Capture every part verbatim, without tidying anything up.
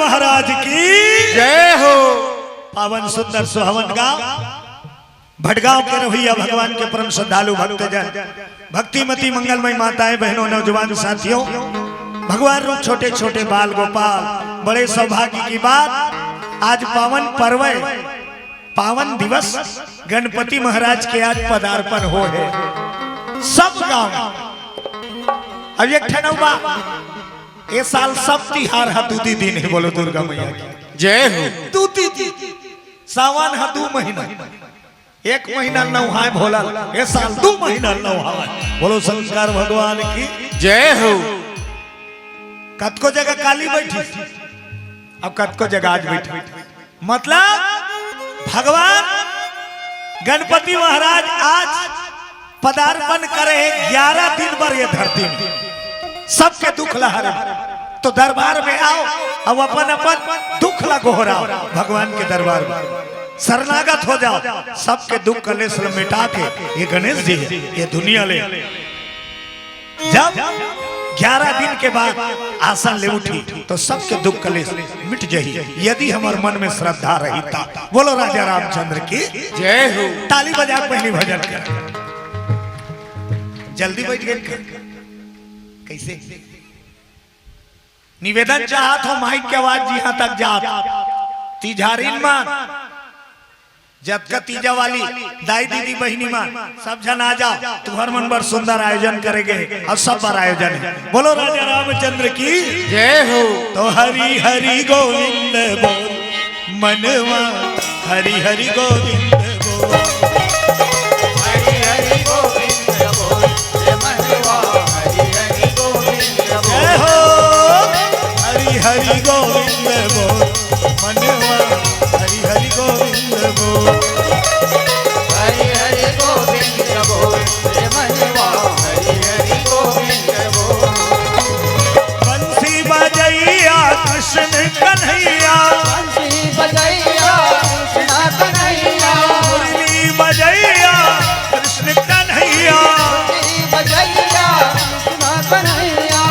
महाराज की जय हो। पावन सुंदर सुहावन गांव भटगांव के रवैया भगवान के परम श्रद्धालु भक्तजन, भक्तिमती मंगलमय माताएं, बहनों, नौजवान साथियों, भगवान रूप छोटे छोटे बाल गोपाल, बड़े सौभाग्य की बात, आज पावन पर्व है, पावन दिवस गणपति महाराज के आज पदार्पण हो है। सब गांव अब एक ठन अउ बा, ए साल सब तिहार ह दू दी दिन है। बोलो दुर्गा मैया की जय हो। दू दी दिन, सावन ह दू महीना, एक महीना नहाय भोला, ए साल दू महीना नहाय। बोलो शंकर भगवान की जय हो। कतको जगह काली बैठी, अब कतको जगह आज बैठी। मतलब भगवान गणपति महाराज आज पदार्पण करे हे ग्यारह दिन बर ये धरती में, सबके दुख ला हरे। तो दरबार में आओ, अब अपन अपन दुख ला गोहराओ, भगवान के दरबार में शरणागत हो जाओ, सबके दुख कलेश ला मिटा के ये गणेश जी ये दुनिया ले जब ग्यारह दिन के बाद आसन ले उठी तो सबके दुख कलेश मिट जही, यदि हमर मन में श्रद्धा रही ता। बोलो राजा रामचंद्र की जय हो। ताली बजा पहली भजन कर। जल्दी बैठ गए कर। कैसे? निवेदन चाहत हो माइक के आवाज जिहां तक जात। तिजहारिन मन, जतका तीजा वाली दाई दीदी बहिनी मन, सब झन आ जाओ। तुहर मन बर सुंदर आयोजन करे गे और सब बर आयोजन है। बोलो राजा रामचंद्र की जय हो। तो हरि हरि गोविंद बोल मनवा, हरि हरि गोविंद बोल। हरि हरि गोविंद बोल रे मनवा, हरि हरि गोविंद बोल। जय हो। हरि हरि गोविंद बोल मनवा, हरि हरि गोविंद बोल। हरि हरि गोविंद बोल रे मनवा, हरि हरि गोविंद बोल। बंसी बजैया कृष्ण कन्हैया, बंसी बजैया कृष्ण कन्हैया। मुरली बजैया कृष्ण कन्हैया, मुरली बजैया कृष्ण कन्हैया।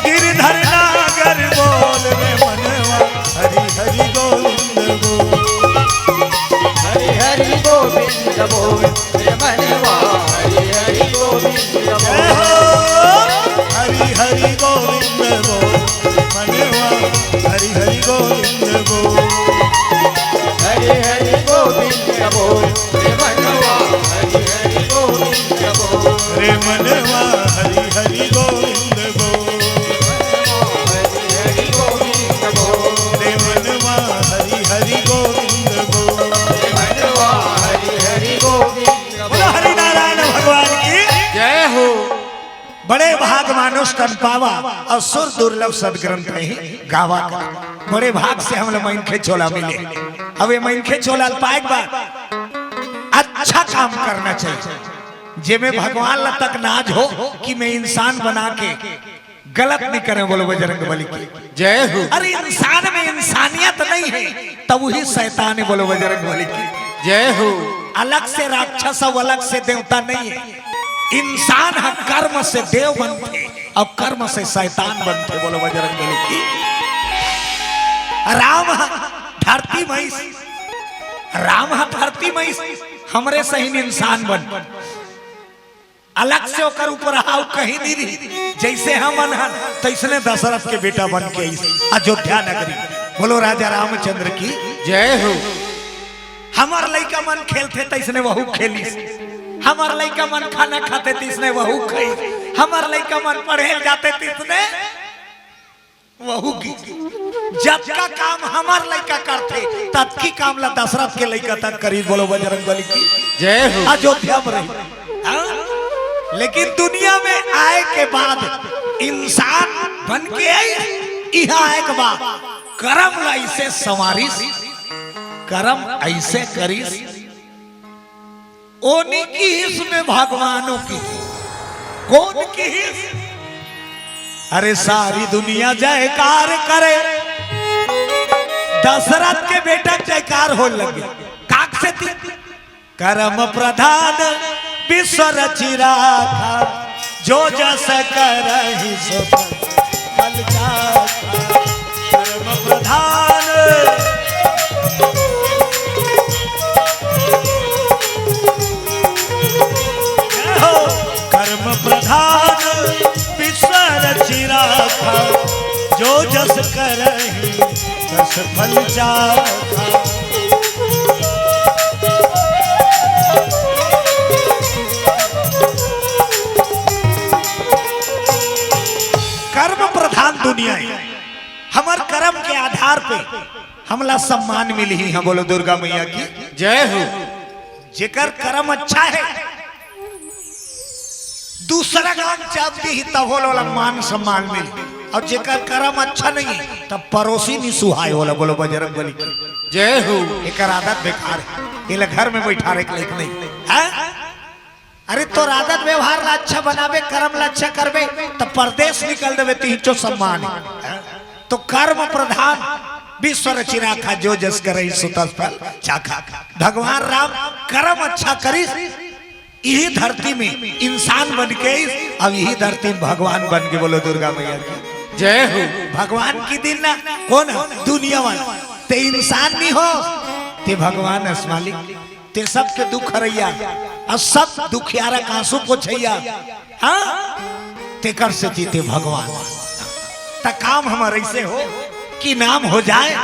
गिरधर नागर बोल रे मनवा, हरि हरि गोविंद बोल। हरि हरि गोविंद बोल रे मनवा, हरि हरि गोविंद बोल। जय हो। हरि हरि गोविंद बोल मनवा, हरि हरि गोविंद बोल। हरि हरि गोविंद बोल रे मनवा, हरि हरि गोविंद बोल। रे मनवा हरि हरि गोविंद बोल। हरि हरि गोविंद बोल। रे मनवा हरि हरि गोविंद बोल। रे मनवा हरि हरि गोविंद बोल। बोलो हरि नारायण भगवान की जय हो। बड़े भाग मानुष तन पावा, अउ सुर दुर्लभ सदग्रंथ ही गावा। बड़े भाग से हमला मनखे चोला मिले। अब ये मनखे चोला पाए के बाद अच्छा काम करना चाहिए, जेमे भगवान ला तक नाज हो कि मैं इंसान बना के गलत नहीं करे। बोलो बजरंग बली की जय हो। अरे इंसान में इंसानियत नहीं है, तब वही शैतान है। बोलो बजरंग बली की जय हो। अलग से राक्षस अउ अलग से देवता नहीं है। इंसान ह कर्म से देव बनथे अउ कर्म से शैतान बनथे। बोलो बजरंग बली की। राम ह धरती म आइस, राम ह धरती म आइस, हमरे सही इंसान बन। अलग से ओकर ऊपर हाव कहीं नहीं रही। जैसे हमन हन, तैसने दशरथ के बेटा बन के आइस अयोध्या नगरी। बोलो राजा रामचंद्र की जय हो। हमर लइका मन खेलथे, तैसने वहू खेलिस। हमर लइका मन खाना खाथे, तैसने वहू खाइस। हमर लइका मन पढ़े जाथे, तैसने वहू की। जतका काम हमर लइका करथे, ततकी काम ला दशरथ के लइका तक करिस। बोलो बजरंग बली की जय हो। अयोध्या में रही। हाँ? लेकिन दुनिया में आए के बाद इंसान बन के आई, इहाँ आए के बाद करम ला अइसे संवारिस, करम अइसे करिस, ओनी किहिस में भगवानो किहिस। कोन किहिस? अरे सारी दुनिया जयकार करे, दशरथ के बेटा के जयकार होय लगे। काक से ती करम प्रधान विश्व रचि राखा, जो जस करहि सो फल चाखा। करम प्रधान। जय हो। कर्म प्रधान विश्व रचि राखा, जो जस करहिं तस फल चाखा। कर्म प्रधान दुनिया हे, हमर कर्म के आधार पे हमला सम्मान मिलही। हाँ, बोलो दुर्गा मैया की। जय हो। जेकर कर्म अच्छा हे, दूसरा गांव चाप दिही, तब ओला मान सम्मान मिलही। अउ जेकर कर्म अच्छा नहीं हे, तब परोसी नहीं सुहाय ओला। बोलो बजरंग बली की। जय हो। एकर आदत बेकार हे, एला घर में बैठारे के लायक नहीं हे। हाँ? अरे, तोर आदत व्यवहार ला अच्छा बनाबे, कर्म ला अच्छा करबे, त परदेस निकल देबे, तिहिचो सम्मान हे। त कर्म प्रधान विश्व रचि राखा, जो जस करहिं सो तस फल चाखा। भगवान राम कर्म अच्छा करिस, इही धरती में इंसान बन के आइस, अब इही धरती में भगवान बन के। बोलो दुर्गा मैया की। जय हो। भगवान के दिन ना कोन हे? दुनिया वाला। ते इंसान नहीं हो, ते भगवान अस मालिक। ते सबके दुख हरैया, अउ सब दुखियारा के आंसू पोछैया। हाँ, तेकर सेती ते भगवान। त काम हमर अइसे हो कि नाम हो जाए।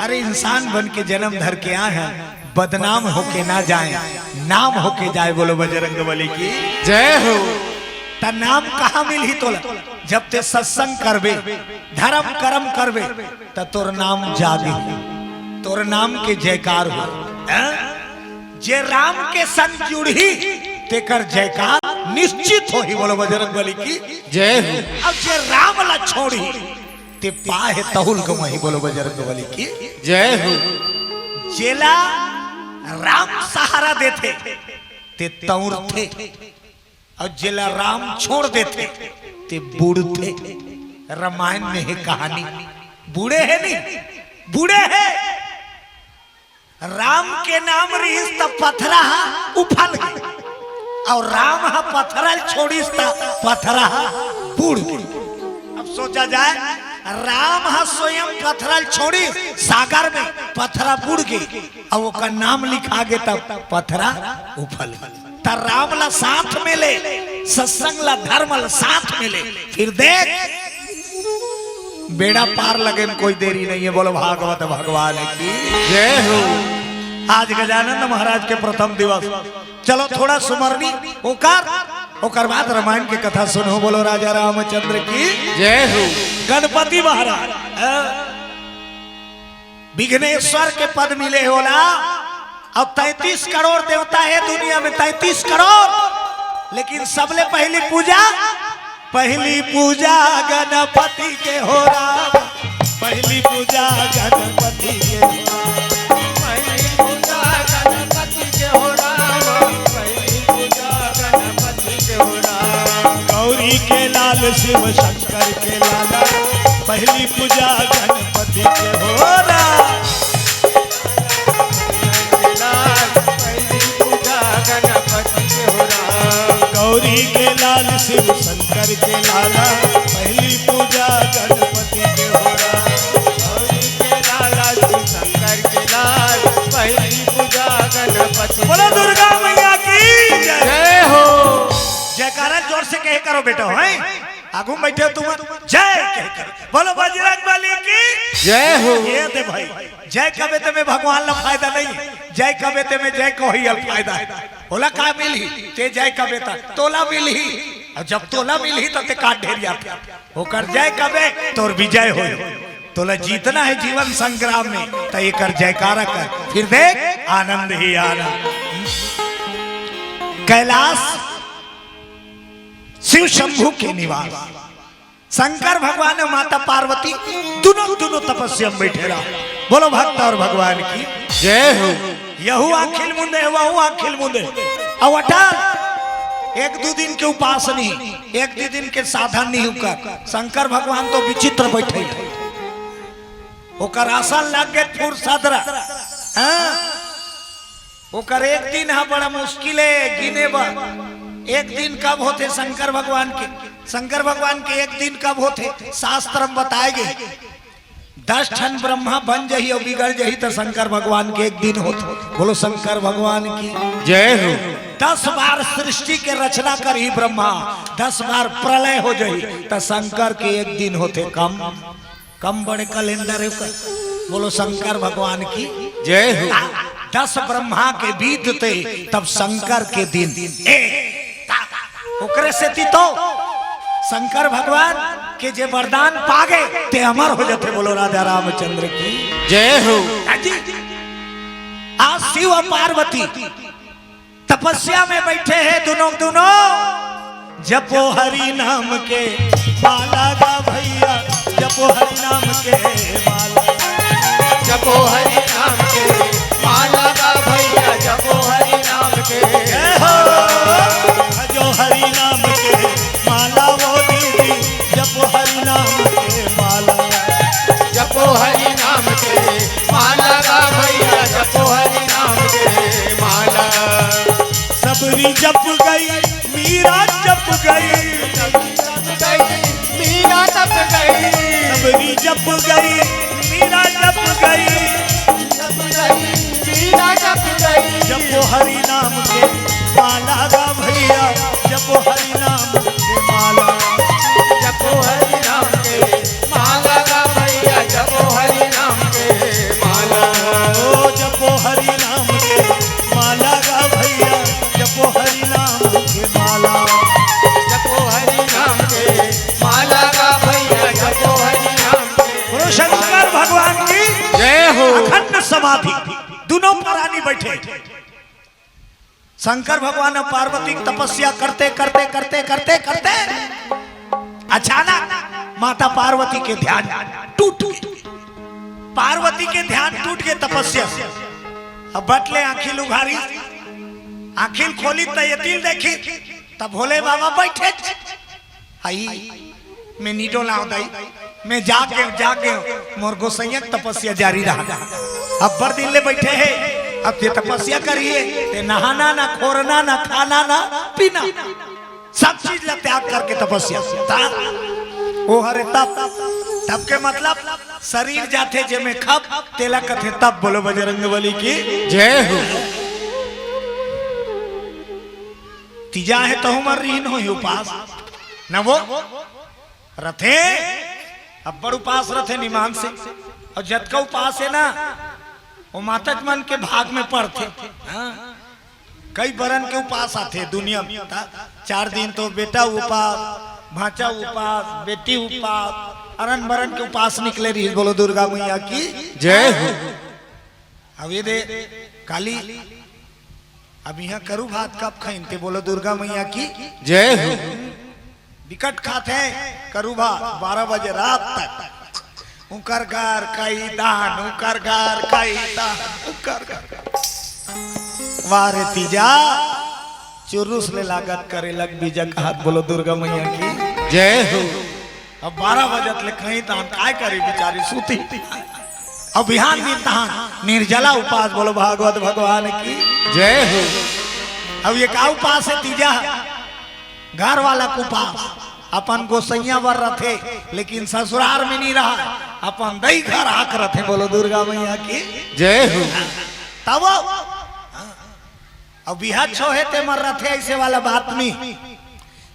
अरे, इंसान बन के जन्म धर के आए हन, बदनाम होके ना जाए, नाम होके जाए। बोलो बजरंग बली की। जय हो। त नाम कहाँ मिलही तोला? जब ते सत्संग करबे, धर्म कर्म करबे, त तोर नाम जागही, तोर नाम के जयकार हो। हैं? जे राम के संग जुड़ही, तेकर जयकार निश्चित होही। बोलो बजरंग बली की। जय हो। अब जे राम ला छोड़ही, ते पाहे तहुल गमही। बोलो बजरंग बली की। जय हो। जेला राम सहारा देथे, ते तौरथे। अउ जेला राम छोड़ देथे, ते बूड़थे। रामायण में हे कहानी, बूड़े हे नहीं, बूड़े हे। राम के नाम रिहिस त पथरा ह उफल गे, अउ राम ह पथरा ल छोड़िस त पथरा ह बूड़ गे। अब सोचा जाए, राम ह स्वयं पथरा ल छोड़िस सागर में, पथरा बूड़ गे, अउ ओकर नाम लिखा गे, तब पथरा उफल गे। त राम ला साथ में ले, सत्संग ला, धर्म ला साथ में ले, फिर देख, बेड़ा पार लगे में कोई देरी नहीं हे। बोलो भागवत भगवान की। जय हो। आज गजानंद महाराज के प्रथम दिवस। चलो थोड़ा सुमरनी ओकर, ओकर बाद रामायण के कथा सुनहू। बोलो राजा रामचंद्र की। जय हो। गणपति महाराज, अ, विघ्नेश्वर के पद मिले हे ओला। अब तैंतीस करोड़ देवता हे दुनिया में, तैंतीस करोड़, लेकिन सबले पहली पूजा, पहली पूजा गणपति के हो राम, पहली पूजा गणपति के हो राम। पहली पूजा गणपति के हो राम, पहली पूजा गणपति के हो राम। गौरी के लाल शिव शंकर के लाला, पहली पूजा गणपति के हो राम। पहली पूजा गणपति के हो राम। गौरी के लाल शिव शंकर के लाला, पहली पूजा गणपति के हो राम। गौरी के लाला शिव शंकर के लाल, पहली पूजा गणपति। बोलो दुर्गा मैया की जय। जय हो। जयकारा जोर से कहे करो बेटा, हैं? आगू में बैठे हो तुम, जय कहे करो। बोलो बजरंग बली की। जय हो। ये दे भाई, जय कबे ते में भगवान ला फायदा नहीं, जय कबे ते में जय कहोइया ला फायदा हे। ओला का मिलही? ते जय कबे त तोला मिलही, अउ जब तोला मिलही त ते का ढेरियाथे। ओकर जय कबे तोर विजय होय। तोला जीतना हे जीवन संग्राम में, त एकर जयकारा कर, फिर देख आनंद ही आनंद। कैलाश शिव शंभू के निवास। शंकर भगवान अउ माता पार्वती दुनों, दुनों तपस्या में बैठे रहा। बोलो भक्त अउ भगवान की जय हो। यहू आँखी ल मुंदे, वहू आँखी ल मुंदे। अउ अटल एक दू दिन के उपास नहीं, एक दू दिन के साधन नहीं ओकर। शंकर भगवान तो विचित्र बैठे, ओकर आसन लग गे फुरसदरा। हाँ? ओकर एक दिन ह बड़ा मुश्किल हे गिने बर। एक दिन कब होथे शंकर भगवान के? शंकर भगवान के एक दिन कब होथे? शास्त्र में बताए गे, दस ठन ब्रह्मा बन जही अउ बिगड़ जही, त शंकर भगवान के एक दिन होथे। बोलो शंकर भगवान की। जय हो। दस बार सृष्टि के रचना करही ब्रह्मा, दस बार प्रलय हो जही, त शंकर के एक दिन होथे। कम, कम बड़े कैलेंडर हे ओकर। बोलो शंकर भगवान की। जय हो। दस ब्रह्मा के बीतथे, तब शंकर के दिन एक। ओकरे सेती तो शंकर भगवान के जे वरदान पागे, ते अमर हो जाथे। बोलो राजा रामचंद्र की। जय हो। हाँ जी। आज शिव और पार्वती तपस्या में बैठे हैं, दुनों दुनों। जपो हरि नाम के माला गा भैया, जपो हरि नाम के माला। जपो हरि नाम के माला गा भैया, जपो हरि नाम के। जय हो। भजो हरि नाम के माला वो दीदी, जपो हरि नाम के माला। जपो हरि नाम के माला गा भैया, जपो हरि नाम के माला। सबरी जप गई, मीरा जप गई। जप गई, मीरा जप गई। सबरी जप गई, मीरा जप गई। जप गई, मीरा जप गई। जपो हरि नाम के माला गा भैया, जपो हरि नाम के माला। जपो हरि नाम के माला गा भैया, जपो हरि नाम के माला। ओ जपो हरि नाम के माला गा भैया, जपो हरि नाम के माला। जपो हरि नाम के माला गा भैया, जपो हरि नाम के। बोलो शंकर भगवान की। जय हो। अखंड समाधि, दुनों परानी बैठे। शंकर भगवान और पार्वती की तपस्या करते, करते, करते, करते, करते अचानक माता पार्वती के ध्यान टूट गए। पार्वती के ध्यान टूट गए तपस्या से। अब बटले आंखिल उघारी, आंखिल खोली त ये तिल देखी, तब भोले बाबा बैठे। आई, मैं नीडो लाव दाई, मैं जाग गयो, जाग गयो, मोर गोसैया के तपस्या जारी रहा। अब्बड़ दिन ले बैठे हे, अब ये तपस्या करिए, ते नहाना ना, खोरना ना, खाना ना, पीना, सब चीज ला त्याग करके तपस्या। ता, ओ हरे तप, तप के मतलब शरीर जाथे जेमे खप, तेला कथे तप। बोलो बजरंग बली की। जय हो। तीजा हे तहु मन रिहिन होही उपास, न वो रथे, अब्बड़ उपास रथे निमान से। और जतका उपास हे ना, वो मातक मन के भाग में पड़थे। हाँ? कई बरन के उपास आथे दुनिया में। ता-, चार दिन तो बेटा उपास, भांचा उपास, बेटी उपास, अरन बरन के उपास निकले रही। बोलो दुर्गा मैया की। जय हो। अब ये दे काली, अब यहाँ करू भात कब खाइन ते? बोलो दुर्गा मैया की। जय हो। बिकट खात हे करू भात बारह बजे रात तक। उकर घर कई दान, उकर घर कई दान, उकर घर। वाह रे तीजा, चुरुस ले लागत करे लग बीजा कहत। बोलो दुर्गा मैया की। जय हो। अब बारह बजत ले कहीं तो हम काय करी, बिचारी सूती। अब बिहान दिन तहान निर्जला उपास। बोलो भागवत भगवान की। जय हो। अब ये का उपास हे तीजा? घर वाला के उपास। अपन गोसैया बर रथे, लेकिन ससुरार में नहीं रहा, अपन दई घर आक रथे। बोलो दुर्गा मैया की। जय हो। तब अब बिहा छोहे ते मर रथे, ऐसे वाला बात नहीं।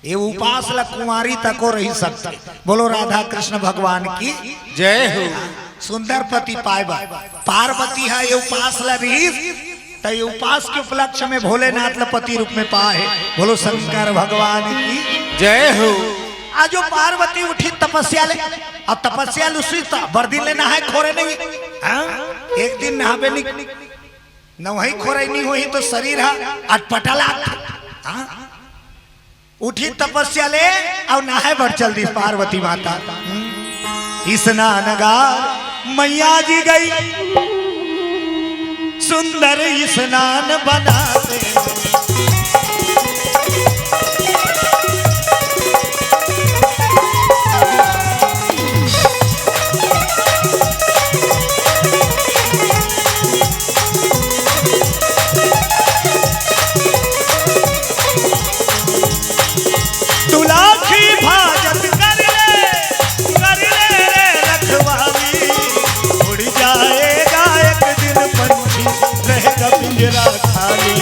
ये उपास ला कुंवारी तको रही सकथे। बोलो राधा कृष्ण भगवान की। जय हो। सुंदर पति पाए बर पार्वती हा ये उपास ला रहीस, त ये उपास के उपलक्ष्य में भोलेनाथ ला पति रूप में पाए। बोलो शंकर भगवान की। जय हो। आज वो पार्वती उठी तपस्या ले, अब तपस्या लुसी त बड़ दिन ले नहाए खोरे नहीं। हाँ? एक दिन नहाबे नहीं, नवही खोरे नहीं होही तो शरीर हा अटपटा लागथे। हाँ? उठी तपस्या ले अउ नहाए बर चल दिस पार्वती माता। स्नान गा मैया जी गई सुंदर स्नान बना दे। तुलाखी भाजत कर ले, कर ले रे रखवाली। खाली।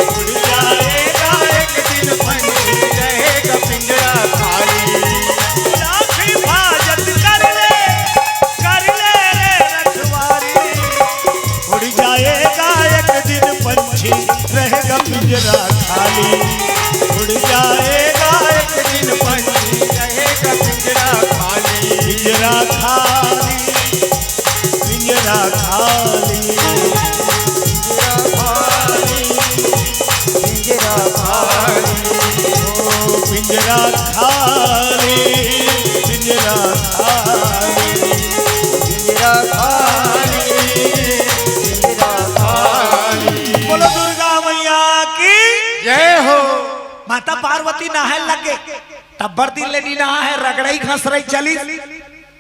उड़ जाएगा एक दिन पंछी, रहेगा पिंजरा खाली। लाख हिफाजत कर ले, कर ले रे रखवारी। उड़ जाएगा एक दिन पंछी, रहेगा पिंजरा खाली। उड़ जाएगा एक दिन पंछी, रहेगा पिंजरा खाली। पिंजरा खाली, पिंजरा खाली, पिंजरा खाली, पिंजरा खाली, ओ पिंजरा खाली, पिंजरा खाली, पिंजरा खाली, पिंजरा खाली। बोलो दुर्गा मैया की जय हो। माता पार्वती नहाए लगे, तब बड़ दिन ले नी नहाए, रगड़ई घसरई चलिस।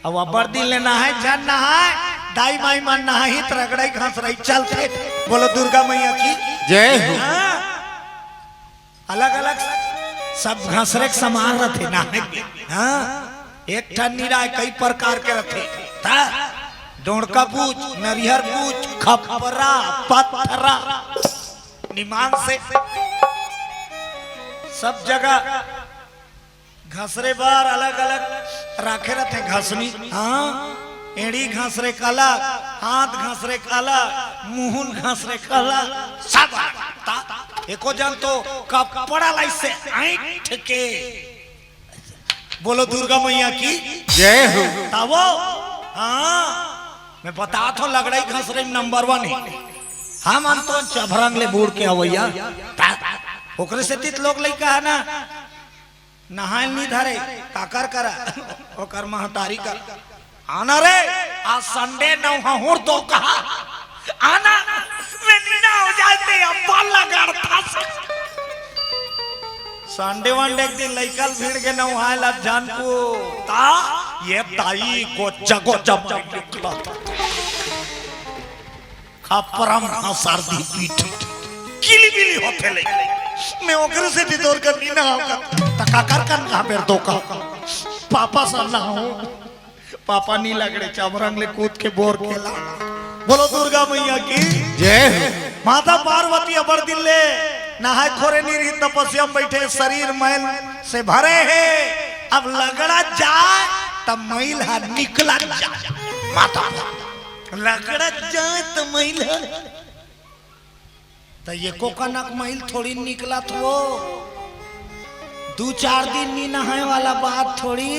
अब अब्बड़ दिन ले नहाए, झन नहाए, दाई माई मन नहाही त रगड़ई घसरई चलथे। बोलो दुर्गा मैया की जय हो। हाँ। अलग-अलग सब घसरे के समान रथे नहाए के। हाँ। एक ठन नी रहय, कई प्रकार के रथे। त डोंड़का पूछ, नरिहर पूछ, खपरा, पथरा, निमान से सब जगह घसरे बर अलग-अलग राखे रथे घसनी। हाँ, एड़ी घसरे के अलग, हाथ घसरे के अलग, मुहुन घसरे के अलग, सब। त एको झन तो कपड़ा लाइसे ऐंठ के। बोलो दुर्गा मैया की जय हो। तब वो, हाँ, मैं बतात हों, लगड़ई घसरे में नंबर वन हे। हमन तो चभरंग ले बूड़ के अवइया। त ओकरे सेती त लोग लइका हे ना, नहाए ल नी धरे, काकर करा, ओकर महतारी करा। आना रे, आज संडे नहाहूं त का? आना, मैं नी नहाहूं जाए ते अब्बड़ लगड़थस। संडे वंडे के दिन लइका ल भीड़ के नहाए ला जानबू, त ये दाई गोच्चा गोच्चा मार निकलत। खपरा म हंसार दी पीठ, किली बिली होथे ले। मैं ओकरे सेती तोर कर नी नहावं का, त काकर कन नहाबे रे तो का? पापा सन नहाहूं। पापा नी लगड़े, चभरंग ले कूद के बोर खेला। बोलो दुर्गा मैया की जय हो। माता पार्वती अब्बड़ दिन ले नहाए खोरे नी रहिन, तपस्या में बइठे, शरीर मैल से भरे हे। अब लगड़ा जाए त मैल ह निकला जाए। माता पार्वती लगड़त जाए त मैल ह, त एको कनक मैल थोड़ी निकलत हो। दू चार दिन नी नहाए वाला बात थोड़ी।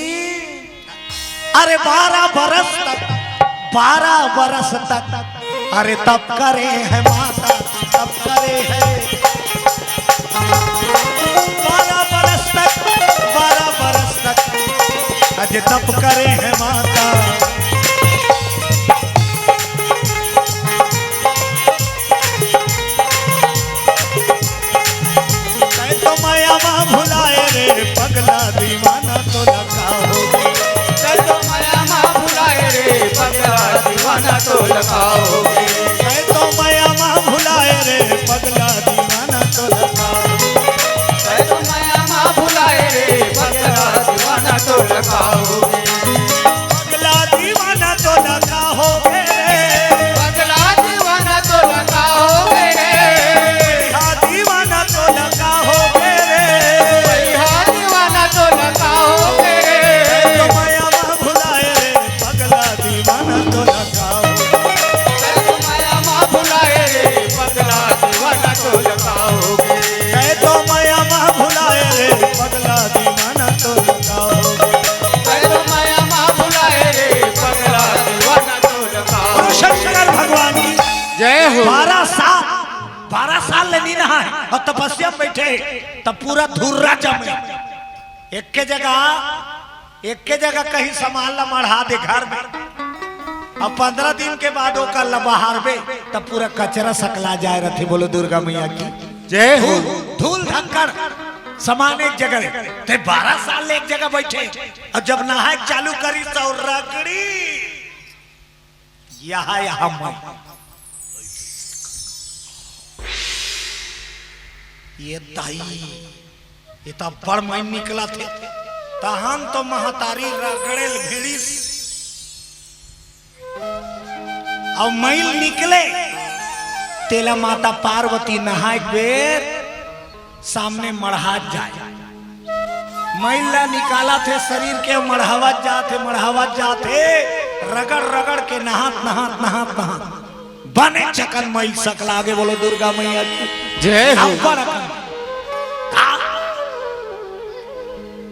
अरे बारह बरस तक, बारह बरस तक, अरे तप करे है माता, तप करे है। बारह बरस तक, बारह बरस तक, अज तप करे है माता। तै तो मया मा भुलाए रे पगला दीवाना तोला का होगे। तै तो मया मा भुलाए रे पगला दीवाना तोला का होगे। तै तो मया मा भुलाए रे पगला दीवाना तोला का होगे। तै तो मया मा भुलाए रे पगला दीवाना तोला का होगे। पगला दीवाना तोला का होगे रे। पगला दीवाना तोला का होगे रे। भैया दीवाना तोला का होगे रे। भैया दीवाना तोला का होगे रे। तै तो मया मा भुलाए रे पगला दीवाना तोला का होगे। तै तो मया मा भुलाए रे पगला दीवाना तोला का होगे। तै तो मया मा भुलाए रे पगला दीवाना तोला का होगे। तै तो मया मा भुलाए रे पगला दीवाना तोला का होगे। शंकर भगवान की जय हो। बारह साल, बारह साल ले नी नहाए अउ तपस्या में बइठे, त पूरा धुर्रा जमे। एके जगह, एके जगह कहीं सामान ला मढ़ा दे घर में, अब पंद्रह दिन के बाद ओकर ला बहारबे, त पूरा कचरा सकला जाए रथे। बोलो दुर्गा मैया की जय हो। धूल, धूल धक्कड़ समान एक जगह, ते बारह साल ले एक जगह बइठे, अउ जब नहाए चालू करिस त रगड़ी यहाँ, यहाँ मैं। ये दाई, ये तो बड़ मैल निकलत हे। तहन तो महतारी रगड़े ल भिड़िस। अउ मैल निकले, तेला माता पार्वती नहाए के बेर सामने मढ़ात जाए, मइल ला निकालत हे शरीर के, मढ़ावत जात हे, मढ़ावत जात हे, रगड़ रगड़ के नहात नहात नहात नहात बने चकन मइल सकला गे। बोलो दुर्गा मैया की जय हो। अब्बड़ अकन। का?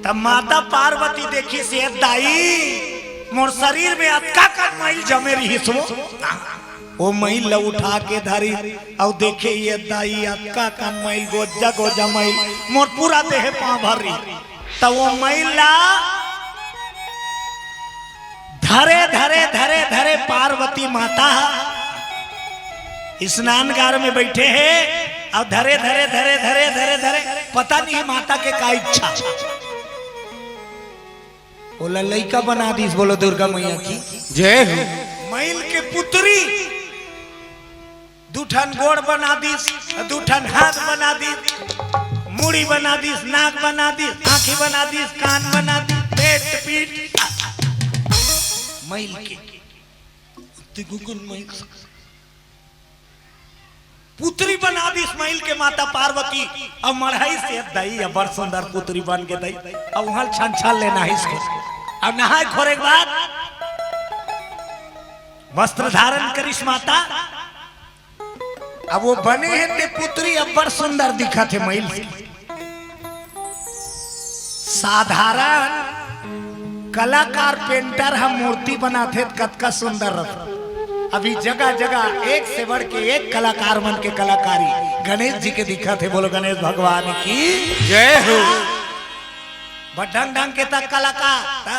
तब माता पार्वती देखिस, ए दाई, मोर शरीर में अतका कन मइल जमे रिहिस वो। वो मइल ल उठा के धरिस, अउ देखे, ए दाई, अतका कन मइल, गोजा गोजा मइल, मोर पूरा देह पाँव भर रिहिस। त वो मइल ला धरे धरे धरे धरे पार्वती माता ह स्नानगार में बइठे हे, अउ धरे धरे धरे धरे धरे धरे, पता नहीं माता के का इच्छा, ओला लइका बना दिस। बोलो दुर्गा मैया की जय हो। मइल के पुतरी दू ठन गोड़ बना दिस, दू ठन हाथ बना दिस, मुड़ी बना दिस, नाक बना दिस, आँखी बना दिस, कान बना दिस, पेट पीठ, मइल के तिगुगुन मइल पुतरी बना दिस मइल के माता पार्वती। अउ मढ़ाइस, ए दाई, अब्बड़ सुंदर पुतरी बन गे दाई। अउ उहाँ छन छन ले नहाइस के, अउ नहाए खोरे के बाद वस्त्र धारण करिस माता। अब वो बने हे ते पुतरी अब्बड़ सुंदर दिखत हे मइल से। साधारण कलाकार पेंटर ह मूर्ति बनाथे त कतका सुंदर रथे। अभी जगह जगह एक से बढ़ के एक कलाकार मन के कलाकारी गणेश जी के दिखत हे। बोलो गणेश भगवान की जय हो। बड़ ढंग ढंग के तक कलाकार त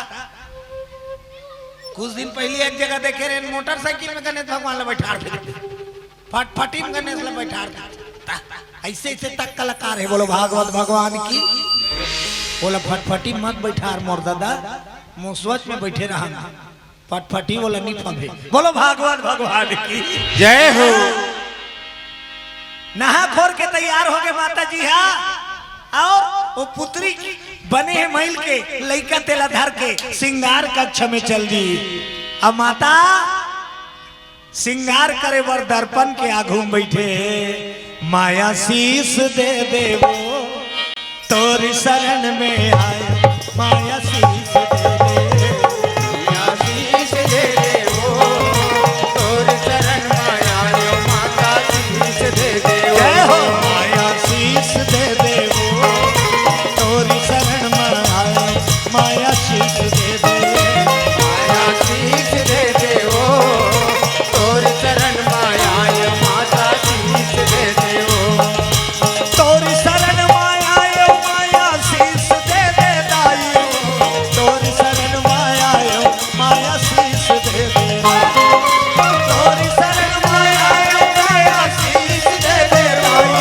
कुछ दिन पहिली एक जगह देखे रहेन, मोटरसाइकिल में गणेश भगवान ला बइठार दे, फटफटी में गणेश ला बइठार दे। अइसे अइसे तक कलाकार हे। बोलो भागवत भगवान की। बोला फटफटी मत बइठार मोर दादा, मुसवच में बइठे रहन, फटफटी वाला नी फबे। बोलो भागवत भगवान की जय हो। नहा खोर के तैयार होगे माता जी हा, अउ वो पुतरी बने हे मइल के लइका, तेला धर के सिंगार कक्ष में चल दी। अब माता सिंगार करे बर दर्पण के आगू में बइठे हे। माया शीश दे देवो तोरी शरण में आए, माया शीश दे दे। माया शीश दे दे वो, तोर शरण में आयो माता शीश दे दे वो। जय हो। माया शीश दे दे वो, तोर शरण में आयो माया शीश दे दे। माया शीश दे दे वो, तोर शरण में आयो माता शीश दे दे वो। तोर शरण माया आयो, माया शीश दे दे दाई। तोर शरण माया आयो, माया शीश दे दे। तोर शरण माया आयो, माया शीश दे दे दाई।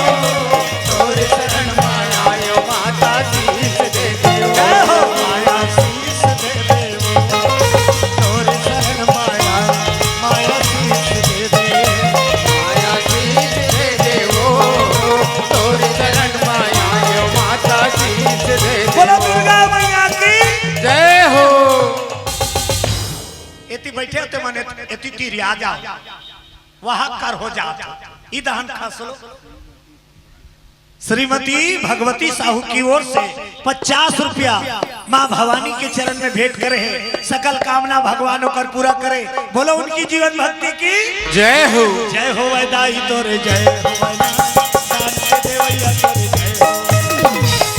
तोर शरण माया आयो, माता शीश दे दे। जय हो। माया शीश दे दे वो, तोर शरण माया, माया शीश दे दे। माया शीश दे दे वो, तोर शरण माया आयो, माता शीश दे दे। बोलो दुर्गा मैया की जय हो। एती बइठे होते मने एती तीर आ जाओ, वहां कर हो जाओ, इदहन खसलो। श्रीमती भगवती साहू की ओर से पचास रुपया माँ भवानी के चरण में भेंट करे हे। सकल कामना भगवान ओकर पूरा करे। बोलो उनकी जीवन भक्ति की जय हो। जय हो वैदाई तोरे जय हो वैदाई। दान के देवैया तोरे जय हो।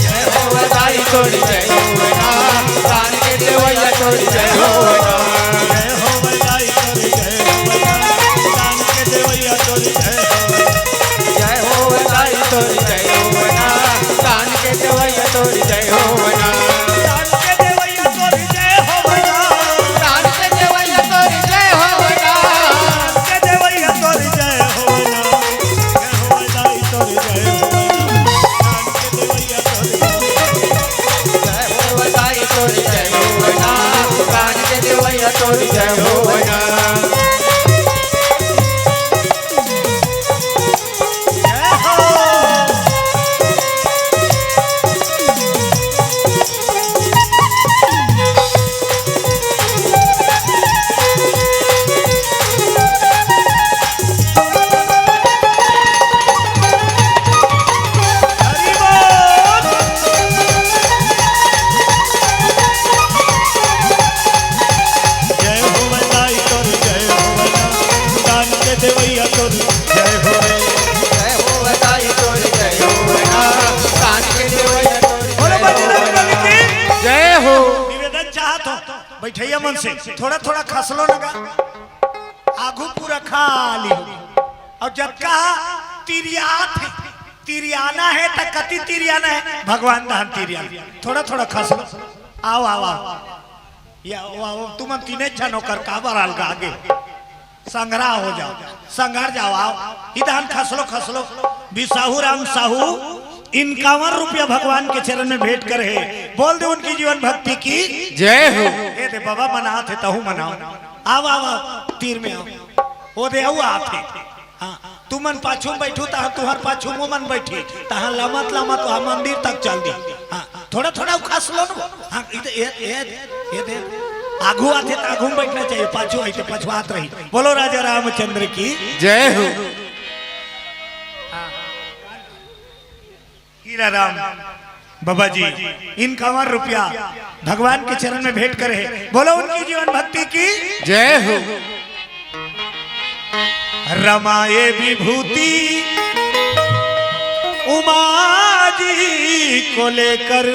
जय हो वैदाई तोरे जय हो वैदाई। दान के देवैया तोरे जय हो वैदाई। जय हो वैदाई तोरे जय हो वैदाई। दान के देवैया तोरे जय हो वैदाई। जय हो वैदाई तोरी जय हो वैदाई। दान के देवैया तोरी जय हो वैदाई। दान के देवैया तोरी जय हो वैदाई। दान के देवैया तोरी जय हो वैदाई। दान के देवैया तोरी जय हो वैदाई। जय हो वैदाई तोरी जय हो वैदाई। दान के देवैया तोरी जय हो वैदाई। जय हो वैदाई तोरी जय हो वैदाई। दान के देवैया तोरी जय हो वैदाई। बैठइया मन से थोड़ा थोड़ा खसलो लगा, आगू पूरा खाली हो। अउ जतका तिरियात हे, तिरियाना हे त कति तिरियाना हे, भगवान धाम तिरियाना। थोड़ा थोड़ा खसलो। आओ, आओ, आओ। या, आओ, आओ, तुमन तीने झन ओकर काबर अलगा आगे? संघरा हो जाओ, संघर जाओ, आओ। इधान खसलो, खसलो। बिसाहू राम साहू इनकावन रुपया भगवान के चरण में भेंट करे हे। बोल दे उनकी जीवन भक्ति की। जय हो। ए दे बाबा, मनात हे, तहू मनाओ। आओ, आओ, आओ, तीर में आओ। ओ दे, अउ आत हे। हाँ, तुमन पाछू में बैठू, तहाँ तुहर पाछू में मन बैठी, तहाँ लमत लमत वहाँ मंदिर तक चल दी। हाँ, थोड़ा थोड़ा उखास लो ना। हाँ, इधर, ये, ये, ये दे। आगू आथे त आगू में बैठना चाहिए, पाछू आइथे पछवात रही। बोलो राजा रामचंद्र की। जय हो। हीरा राम बाबा जी इनकावन रुपया भगवान के चरण में भेंट करे हे। बोलो उनकी जीवन भक्ति की। जय हो। रमाए विभूति उमा जी को लेकर।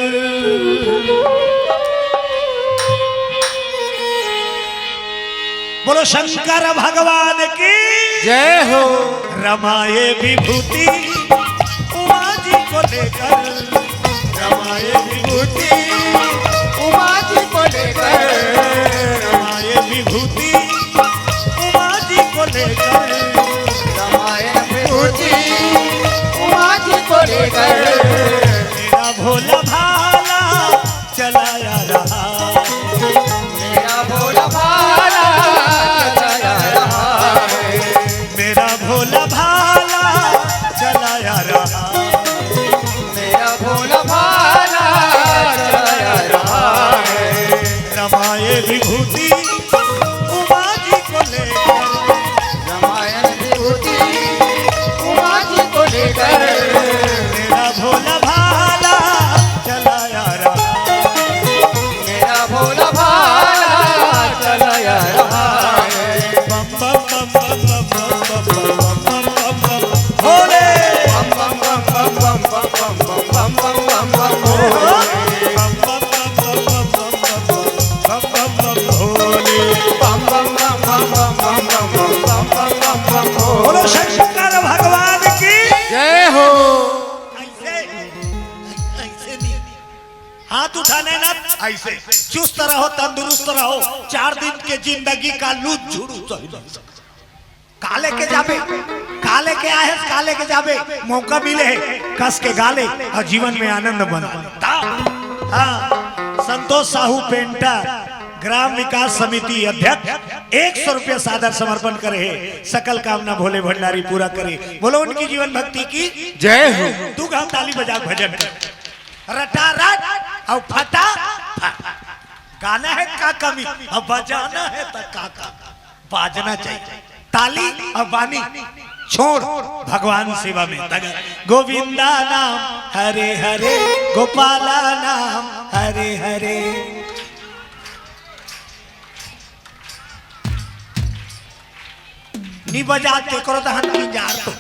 बोलो शंकर भगवान की। जय हो। रमाए विभूति उमा जी को लेकर। रमाए विभूति उमा जी को लेकर। रमाए विभूति उमा जी को लेकर। रमाए विभूति उमा जी को लेकर। मेरा भोला भाला चलाया रहा। मेरा भोला भाला चलाया रहा है। मेरा भोला भाला चलाया रहा। मेरा भोला भाला चलाया रहा है। रमाए विभूति उमा जी को लेकर। रमाए विभूति उमा जी को लेकर। मेरा भोला भाला चलाया रहा। मेरा भोला भाला चलाया रहा है। बम बम बम बम बम बम बम बम बम बम बम बम। भोले। बम बम बम बम बम बम बम बम बम बम बम बम। भोले। बम बम बम बम बम बम बम बम बम बम बम। बम बम बम भोले। बम बम बम बम बम बम बम बम बम बम बम। बोलो शंकर भगवान की। जय हो। ऐसे, ऐसे नहीं। हाथ उठाने ना, ऐसे। चुस्त रहो, तंदुरुस्त रहो। चार दिन के जिंदगी का लूट झुड़ू सही नहीं सकता। काले के जाबे, काले के आहे, काले के जाबे, मौका मिले हे, कस के गाले अउ जीवन में आनंद बना। हाँ, संतोष साहू पेंटर, ग्राम विकास समिति अध्यक्ष, एक सौ रुपया सादर समर्पण करे हे, सकल कामना भोले भंडारी पूरा करे। बोलो उनकी जीवन भक्ति की जय हो। तू गाँव ताली बजा भजन कर। रटा रट अउ फटा फट। गाना हे का कमी, अब बजाना हे त का का बाजना चाहिए। ताली अउ बानी छोड़ भगवान सेवा में तग। गोविंदा नाम हरे हरे, गोपाला नाम हरे हरे। नी बजा के करो दहन की जार तो।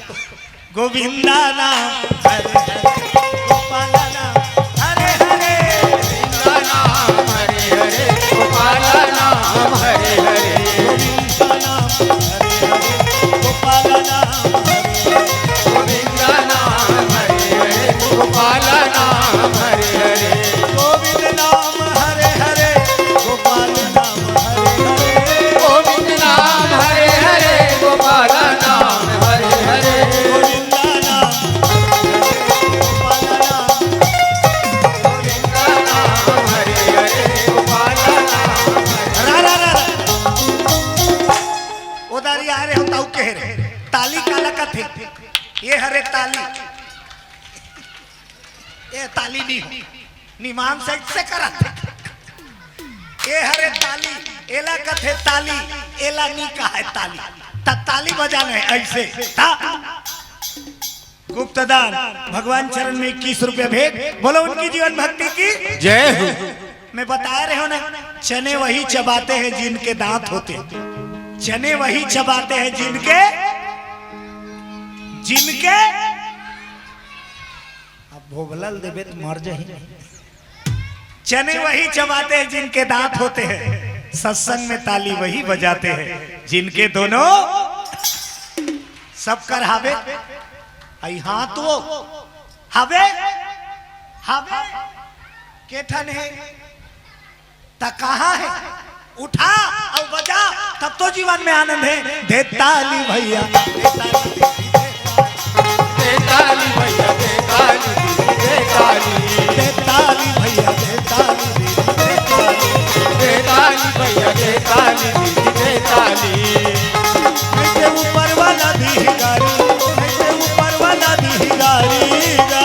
गोविंदा नाम हरे हरे, गोपाला नाम हरे हरे। गोविंदा नाम हरे हरे, गोपाला नाम हरे हरे। गोविंदा नाम हरे हरे, गोपाला नाम हरे हरे। गोविंदा नाम हरे हरे, गोपाला नाम हरे हरे। गोविंद नाम हरे हरे, गोपाल नाम हरे हरे। गोविंद नाम हरे हरे, गोपाल नाम हरे हरे। गोविंदा नाम हरे हरे, गोपाल नाम। गोविंदा नाम हरे हरे, गोपाल नाम हरे। रा, रा, रा, रा। ओदारी आ रे हो ताऊ कह रे। ताली काला कथे? ये हरे ताली। ए ताली नी हो, निमान से, से करत हे। ए हरे ताली, एला कथे ताली, एला नी कहे ताली। त ताली बजाने ऐसे, ता। गुप्तदान, भगवान चरण में इक्कीस रुपया भेंट। बोलो उनकी जीवन भक्ति की जय हो। मैं बताए रहे हो ना, चने वही चबाते हैं जिनके दांत होते हैं। चने वही चबाते हैं जिनके, जिनके अब भोभला ल देबे त मर जाही। चने वही चबाते हैं जिनके दांत होते हैं। सत्संग में ताली वही बजाते हैं जिनके दोनों, सब कर हावे, आई हाथ वो हावे, हावे, के ठन हे, त कहाँ हे? उठा अउ बजा, तब तो जीवन में आनंद हे। दे ताली भैया, दे ताली, दे ताली भैया, दे ताली, दे ताली। दे ताली भैया, दे ताली, दे ताली। दे ताली भैया, दे ताली, दे ताली। ऐसे ऊपर वाला भी गारी, ऐसे ऊपर वाला भी गारी गा।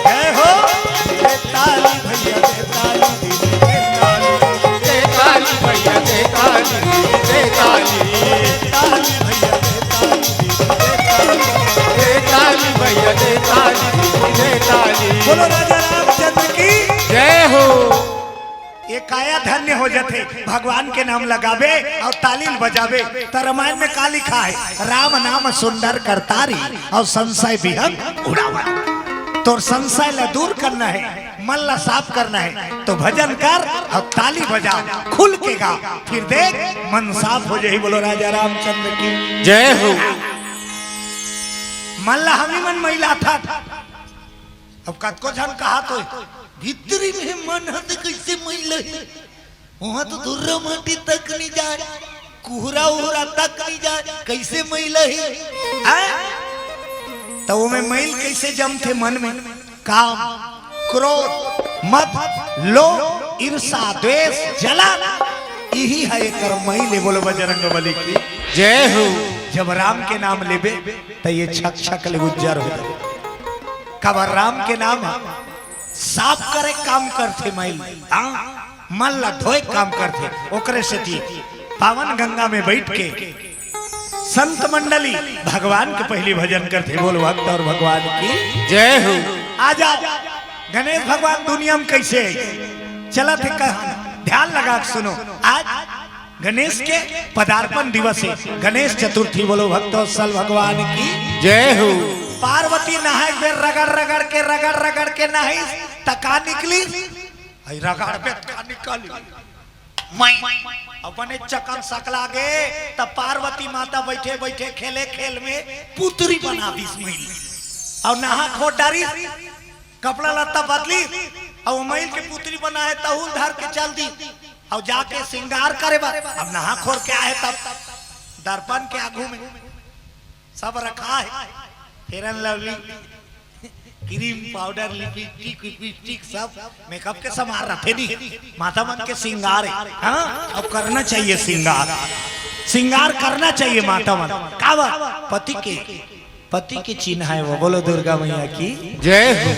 जय हो। दे ताली भैया, दे ताली, दे ताली। दे ताली भैया, दे ताली, दे ताली। दे ताली भैया, दे ताली, दे ताली। दे ताली भैया, दे ताली, दे ताली। बोलो राजा रामचंद्र की जय हो। ये काया धन्य हो जाथे, भगवान के नाम लगाबे अउ ताली ल बजाबे। त रामायण में का लिखा हे? राम नाम सुंदर करतारी अउ संशय विहग उड़ावा। तोर संशय ला दूर करना हे, मन ला साफ करना हे, तो भजन कर अउ ताली बजा, खुल के गा, फिर देख मन साफ हो जाही। बोलो राजा रामचंद्र की जय हो। मन ला हमी मन मैलाथन। अब कतको झन कहात होही, भीतरी में मन ह ते कइसे मैलाही? उहाँ तो धुर्रा माटी तक नइ जाय, कुहरा उहरा तक नइ जाय, कइसे मैलाही? हैं? त ओमे मैल कइसे जमथे मन में? काम, क्रोध, मद, लोभ, ईर्षा, द्वेष, जलन, इही ह एकर मैल ए। बोलो बजरंग बली की जय हो। जब राम के नाम लेबे, त ये छक छक ले उज्जर हो जाबे। काबर राम के नाम ह साफ करे काम करथे मैल, हाँ, मन ला धोए काम करथे। ओकरे सेती पावन गंगा में बैठ के संत मंडली भगवान के पहिली भजन करथे। बोल भक्त अउ भगवान की जय हो। आज, आज गणेश भगवान दुनिया में कइसे चलत हे, कहा ध्यान लगा के सुनो। आज गणेश के पदार्पण दिवस हे, गणेश चतुर्थी। बोलो भक्तवत्सल भगवान की जय हो। पार्वती नहाए बेर रगड़ रगड़ के, रगड़ रगड़ के नहाइस, त का निकलिस? अई रगड़बे त का निकलिस? मैं। अउ बने चकन सकला गे, त पार्वती माता बइठे बइठे खेले खेल में पुतरी बना दिस मैल। अउ नहा खोर डारिस, कपड़ा लत्ता बदलिस, अउ मैल के पुतरी बनाए तहूल धर के चल दिस। अउ जाके सिंगार करे बर, अब नहा खोर के आए तब दर्पण के आगू में सब रखा हे, Fair and Lovely, cream, powder, lipstick, विपस्टिक, सब मेकअप के सामान रथे नी, माता मन के सिंगार हे। हाँ, अब करना चाहिए सिंगार, सिंगार करना चाहिए माता मन। काबर? पति के, पति के चिन्ह हे वो। बोलो दुर्गा मैया की जय हो।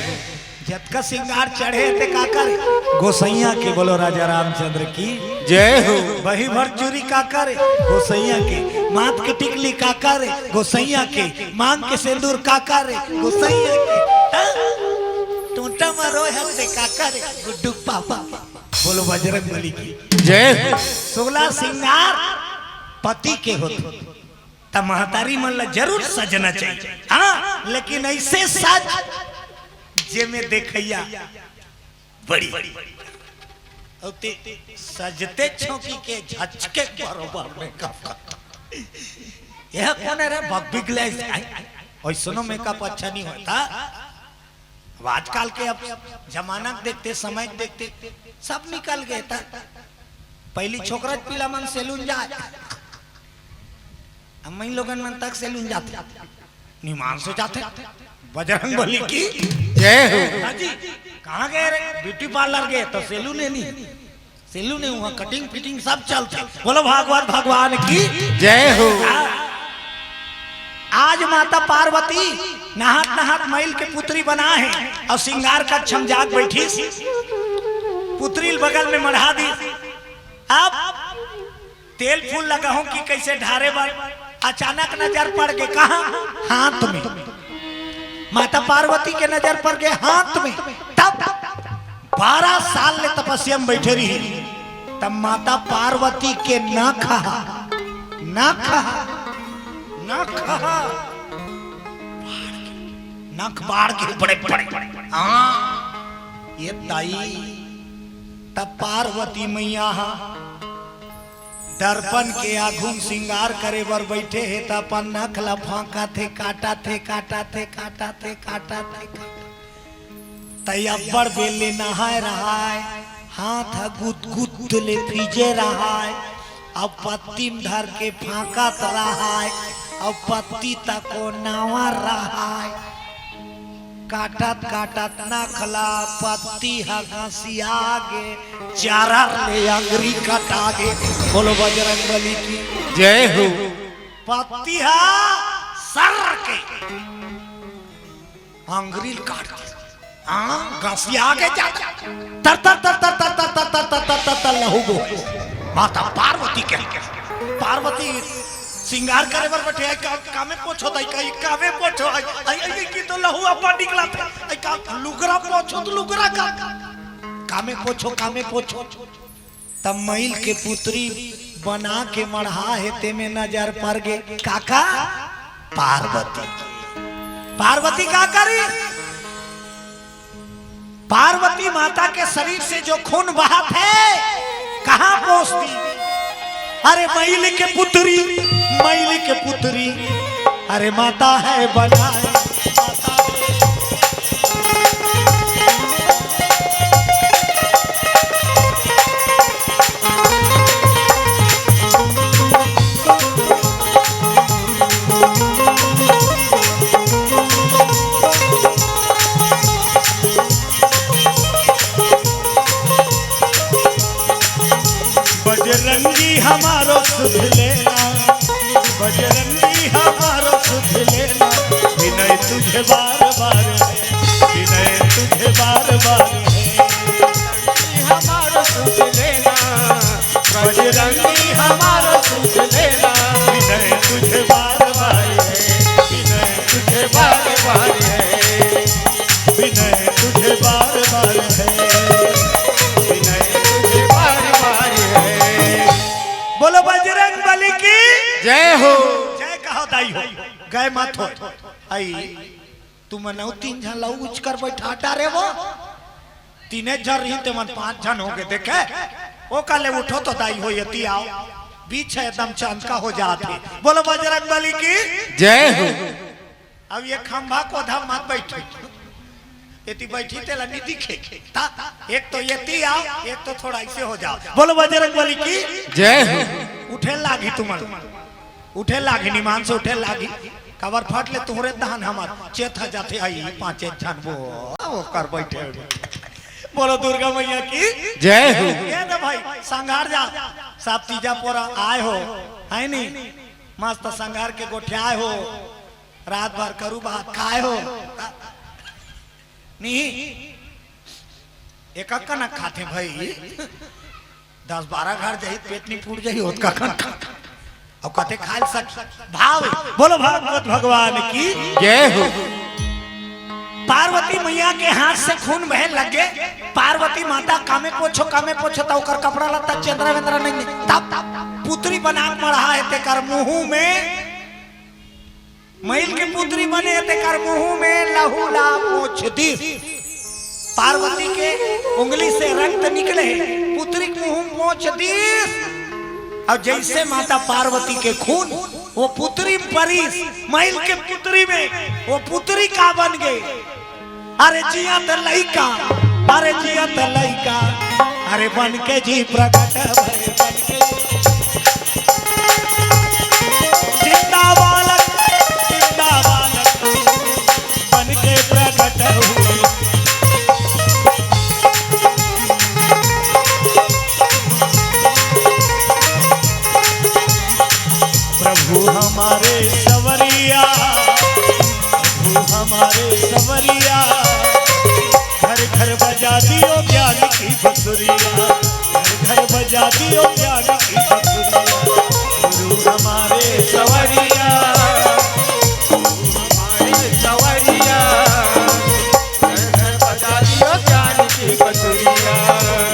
जतका सिंगार चढ़े हे ते काकर हे? गोसइया के। बोलो राजा रामचंद्र की जय हो। बही भर चूरी काकर हे? गोसइया के। माथ के टिकली काकर हे? गोसइया के। मांग के सेंदूर काकर हे? गोसइया के। हाँ? टोंटा म रोय हस ते काकर हे? गुड्डू पापा। बोलो बजरंग बली की जय हो। सोलह सिंगार पति के होथे, त महतारी मन ला जरूर सजना चाहिए। हाँ, लेकिन अइसे सज जेमे देखइया बड़ी। अउ ते सजते छौंकी के झचके बरोबर मेकअप करत। यह कोन हे रे, बग बिगलाइस? अइसनो मेकअप अच्छा नइ होय। अब आजकल के अब जमाना के देखते, समय के देखते सब निकल गे। त पहिली छोकरा पीला मन सैलून जाय, अब मइन लोगन मन तक सैलून जाथे, निमान से जाथे। बजरंग बली की जय हो। हाँ जी, कहाँ गे रे? ब्यूटी पार्लर गे त सैलून हे नी, सैलून हे, उहाँ कटिंग फिटिंग सब चलथे। बोलो भागवत भगवान की जय हो। आज माता पार्वती नहात नहात मैल के पुतरी बनाहे अउ सिंगार कक्ष म जाके बइठिस, पुतरी ल बगल में मढ़ा दिस। अब तेल फूल लगाहूं कि कइसे ढारे बर, अचानक नजर पड़ गे कहाँ? हाथ में। माता पार्वती के नजर पड़ गे हाथ में। तब बारह साल ले तपस्या में बइठे रहिस, तब माता पार्वती के नख ह, नख ह, नख ह, नख बाढ़ गे बड़े बड़े। हाँ, ये दाई, तब पार्वती मैया ह दर्पण के आघू म सिंगार करे बर बइठे हे, त अपन नख ल फांकत हे, काटत हे, काटत हे, काटत हे, काटत हे, काटत। तई अब्बड़ बेर ले नहाय रहय, हाथ ह गुदगुद ले भीजे रहय, अउ पत्ती म धर के फांकत रहय, अउ पत्ती तको नवा रहय। काटत काटत नख ला पत्ती ह घसिया गे, चारा ले अंगरी कटा गे। बोलो बजरंग बली की जय हो। पत्ती ह सर के अंगरी ल काट दे। हाँ, घसिया गे जा, जा। तर तर तर तर लहू बो। माता पार्वती के, पार्वती सिंगार करे बर बइठे हे, का, कामे पोछो दाई, का, कामे पोछो, आई, आई, आई, कि तो लहू अब्बड़ निकलत हे, आई, का, लुगरा पोछो त लुगरा का, कामे पोछो, कामे पोछो। तब मइल के पुतरी बना के मढ़ा हे, तेमे नजर पर गे, काका, पार्वती। पार्वती का करी? पार्वती माता के शरीर से जो खून बहत हे, कहाँ पोंछ दी? अरे मइल के पुतरी, मइल के पुतरी, अरे माता हे बनाए, माता हे। बजरंगी हमारो सुध लेना, बजरंगी हमारो सुध लेना, विनय तुझे बार बार है, विनय तुझे बार बार है। हमारो सुध लेना, बजरंगी हमारो सुध लेना, विनय तुझे बार बार है, विनय तुझे बार बार है, विनय तुझे बार बार है, विनय तुझे बार बार है। बोलो बजरंग बली की जय हो। जय कहो दाई हो, गए मत हो। आई, तुमन अउ तीन झन ला उचकर बइठा डारे वो। तीने झन रही, ते मन पांच झन हो गे, देखे? ओ काले उठो तो दाई हो, एती आओ। बीच हे एकदम चंद का हो जात हे। बोलो बजरंग बली की जय हो। अब ये खंभा कोधा मत बइठो। एती बइठी तेला नी दिखे। ता, एक तो एती आओ, एक तो थोड़ा ऐसे हो जाओ। बोलो बजरंग बली की जय हो। उठे लागी तुमन। उठे लागी, निमान से उठे लागी। काबर फट ले तुहरे दहन हमर चेत ह जाथे, आई पांचे झन वो, वो कर बइठे। बोलो दुर्गा मैया की जय हो। ये दे भाई, संघार जा, सब तीजा पोरा आए हो, है नी? मस्त संघार के गोठियाए हो, रात भर करू बात खाए हो। नी, एक कनक खाथे भाई, दस बारह घर जाही, पेट नी फूट जाही, ओतका कनक। अउ कते खाए ल सक भाव। बोलो भागवत भगवान की जय हो। पार्वती मैया के हाथ से खून बहे लगे। पार्वती माता कामे पोछो, कामे पोछो, त ओकर कपड़ा लत्ता चेंदरा वेंदरा नहीं। तब पुतरी बना के मढ़ा हे, तेकर मुंह में मइल के पुतरी बने, तेकर मुंह में लहू ला पोंछ दिस। पार्वती के उंगली से रक्त निकले, पुतरी के मुंह में पोंछ दिस। अउ जइसे माता पार्वती के खून वो पुतरी में परिस, मइल के पुतरी में, वो पुतरी का बन गे? अरे जियत लइका, अरे जियत लइका, अरे बन के जी प्रकट भए, बन के जिंदा बालक, जिंदा बालक, बन के प्रकट हुई। प्रभु हमारे सवरिया, प्रभु हमारे सवरिया, घर घर बजा दियो ज्ञान की बंसुरिया, घर घर बजा दियो ज्ञान की बंसुरिया। गुरु हमारे सवरिया, गुरु हमारे सवरिया, घर घर बजा दियो ज्ञान की बंसुरिया,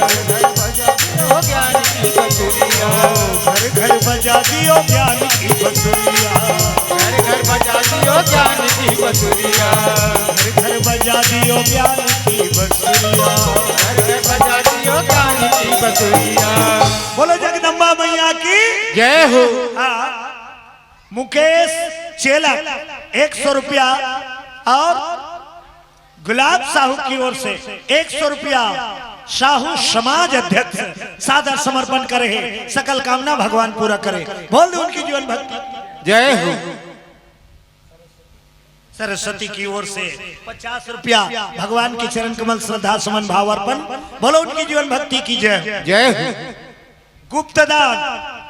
घर घर बजा दियो ज्ञान की बंसुरिया, घर घर बजा दियो ज्ञान की बंसुरिया, घर घर बजा दियो ज्ञान की बंसुरिया, घर घर बजा दियो ज्ञान की बंसुरिया, घर घर बजा दियो ज्ञान की बंसुरिया। बोलो जगदम्बा मैया की जय हो। हाँ, मुकेश चेलक एक सौ रुपया और गुलाब साहू की ओर से एक सौ रुपया साहू समाज अध्यक्ष सादर समर्पण करे हे। सकल कामना भगवान पूरा करे। बोल दे उनकी जीवन भक्ति। जय हो। सरस्वती की ओर से पचास रुपया भगवान के चरण कमल श्रद्धा सुमन भाव अर्पण। बोलो उनकी जीवन भक्ति की जय। जय हो। गुप्त दान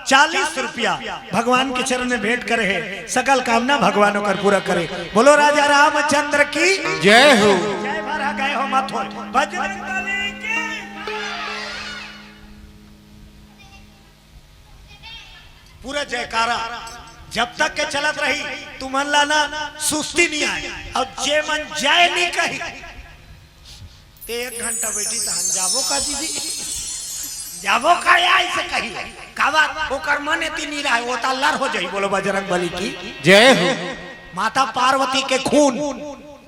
चालीस रुपया भगवान के चरण में भेंट करे हे। सकल कामना भगवान ओकर पूरा करे। बोलो राजा रामचंद्र की जय हो। जय भरा गए हो मत हो। बजरंग बली की पूरा जयकारा जब तक के चलत रही, तुमन ला ना सुस्ती नहीं आए। और जे मन जय नहीं कही, ते एक घंटा बैठी तहन जाबो का दीदी, जाबो का या ऐसे कही। का बात? ओकर मन एती नहीं रहे, वो ता लर हो जाई। बोलो बजरंग बली की जय हो। माता पार्वती के खून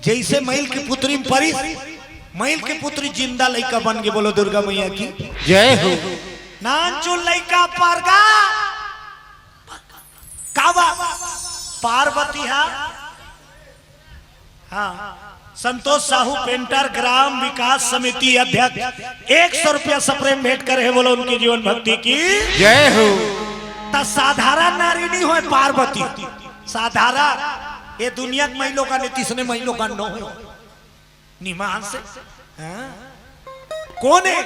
जैसे मैल की पुत्री में परिस, मैल की पुत्री जिंदा लइका बन गई। बोलो दुर्गा मैया की जय हो। नानचुन लइका परगा कावा पार्वती हा। हाँ, संतोष साहू पेंटर ग्राम विकास समिति अध्यक्ष एक सौ रुपया सप्रेम भेंट करे हे। बोलो उनकी जीवन भक्ति की जय हो। त साधारण नारी नहीं होय पार्वती, साधारण ये दुनिया के महिलों का नहीं, तीसरे महिलों का नो हो। निमान से हाँ? कोने?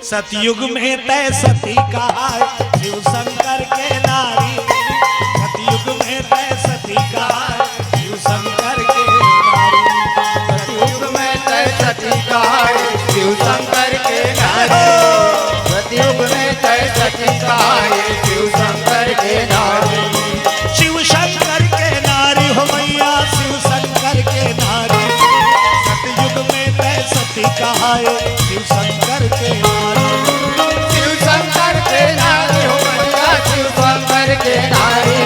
सतयुग में तय सती कहाय शिव शंकर के नारी। सतयुग में तय सती कहाय शिव शंकर के नारी। सतयुग में तय सती कहाय शिव शंकर के नारी। सतयुग में तय सती कहाय शिव शंकर के नारी। शिव शंकर के नारी हो मैया, शिव शंकर के नारी। सतयुग में तय सती कहाय शिव शंकर के नारी। शिव शंकर के नारी हो मैया, शिव शंकर के नारी।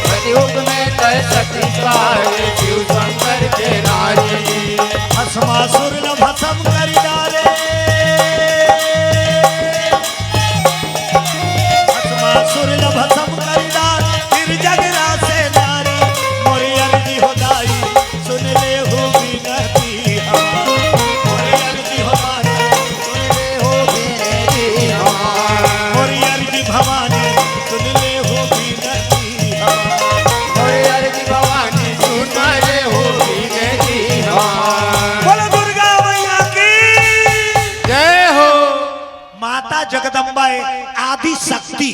सतयुग में तय सती कहाय शिव शंकर के नारी। भस्मासुर न भस्म करि डारे। भस्मासुर न भस्म करि डारे, फिर जग रासे नारी। मोरी अर्जी हो दाई, सुन ले हो विनती हमार। मोरी अर्जी हो माता, सुन ले हो विनती हमार। मोरी अर्जी भवानी, सुन ले हो विनती हमार। मोरी अर्जी भवानी, सुन ले हो विनती हमार। बोलो दुर्गा मैया की जय हो। माता जगदम्बा ए आदि शक्ति।